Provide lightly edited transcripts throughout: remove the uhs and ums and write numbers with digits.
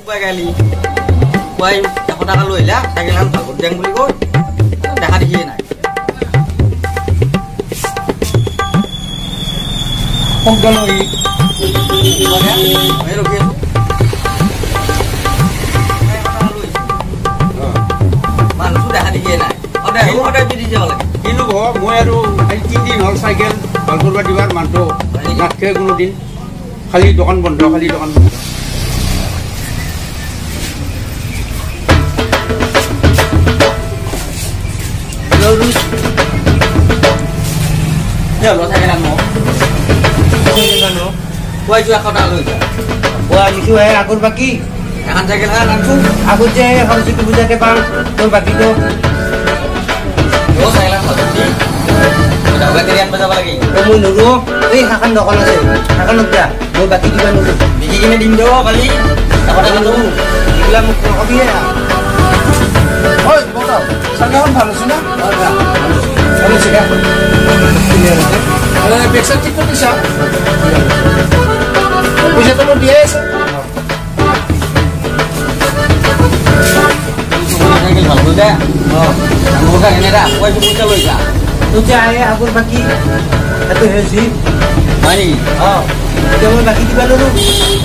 গেলি পুৱাই 100 টকা লৈ আহিলা চাইকেলখন ভাল কৰি দিম বুলি কৈ দেখা দেখিয়ে নাই। ক'ত গ'ল ই? মই ৰখি আছো। মানুহটো দেখা দেখিয়ে নাই, সদায় সদায় পিটি যাব লাগে। কিনো মই আৰু আজি 3 দিন হ'ল চাইকেল ভাল কৰিব দিবাৰ মানুহটো নাথাকে কোনোদিন, খালি দোকান বন্ধ, খালি দোকান বন্ধ। চাইকেল আনো পুৱাইছো 100 টকা লৈ যা। আনিছো হে আগৰ বাকী। এখন চাইকেল আনছো। আগত যে সৰস্বতী পূজাতে পাম তোৰ বাকীটো। চাইকেল ভাল কৰি আনব যাব লাগে। মই নৰো, এই সেইখন দোকান আছে সেইখনত যা, মই বাকী দিবা নৰো। বিকি কিনে দিম দে, কালি 100 টকা নৰো। এইগিলা মোক নকবিহে। ঐ চাইকেলখন ভাল হৈছে না? ভাল হৈছে। বেগ চেগ ঠিক কৰি দিছা? পইচাটো মোৰ দিয়াই আছে। চাইকেল ভাল কৰি দে। অঁ, এনে দা পইচা পইচা লৈ যা। তোৰ যে আহে আগৰ বাকী সেইটো হেছি। হয় নেকি? অঁ, এতিয়া মই বাকী দিবা নৰো।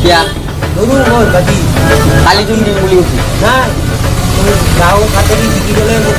কিয়া? নৰো মই বাকী। কালি যোন দিম বুলি কৈছো। নাই, গাঁও কাটনি বিকি গ'লে মোক।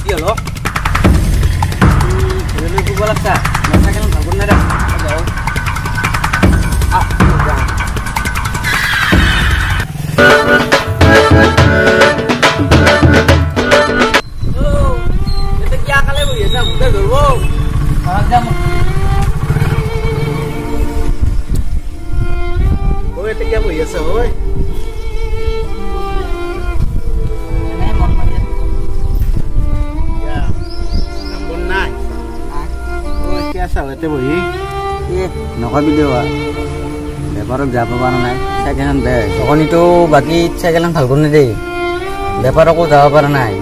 কি হলো? ফুৰব লাগছা, চাইকেল ভাল কৰি নাই। যাওঁ। বহি আছা, ভূতে ধৰব। যাম। ঐ, এতিয়া বহি আছে ঐ? নাই আছা ইয়াতে বহি? নকবি দিও, বেপাৰত যাব পৰা নাই, চাইকেলখন বেয়া হৈছে। অকণিতো বাকী চাইকেলখন ভাল কৰি নিদেই, বেপাৰকো যাব পৰা নাই,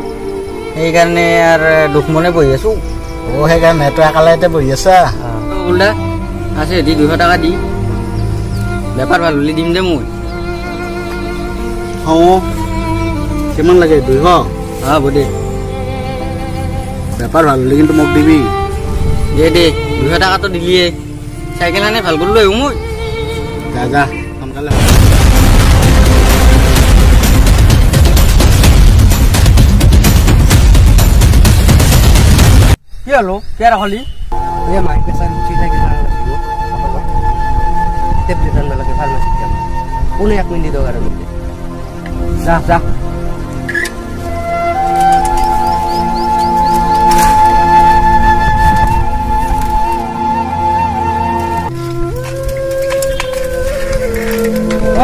সেইকাৰণে আৰু দুখ মনে বহি আছো। অ, সেইকাৰণে তই একালে ইয়াতে বহি আছা? ওলা আছে দি 200 টকা দি, বেপাৰ ভাল হ'লে দিম দে মই। অঁ, কিমান লাগে? 200? অঁ, হ'ব দে। বেপাৰ ভাল হ'লে কিন্তু মোক দিবি। দে দে, 200 টকাটো দিলিয়ে, চাইকেলখনে ভাল কৰি লৈ আহোঁ মই। যা যা, সোনকালে। কি হলো, কিয় ৰাখলি? এই মাইক প্ৰেছাৰ উঠি চাইকেল লাগিব, টেবলেট আনব লাগে, ফাৰ্মাচীত যাম। কোনে 1 মিনিটৰ কাৰণে। যা যা।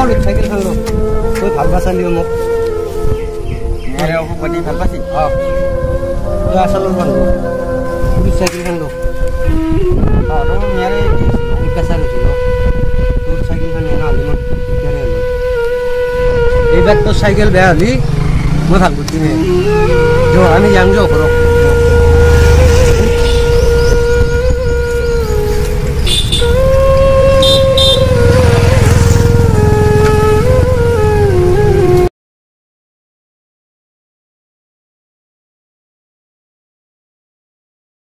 অঁ, চাইকেলখন ল, তই ভাল পাইছা নিও মোক। ভাল পাইছি। অঁ, তই আচলৰ মানুহ, তোৰ চাইকেলখন ল। প্ৰেছাৰ হৈছিল, তোৰ চাইকেলখন নহ'লে মই দিগদাৰে হ'ল। এইবাৰ তোৰ চাইকেল বেয়া হ'লি মই ভাল কৰি দিম। আমি যাম, যাওঁ ঘৰত।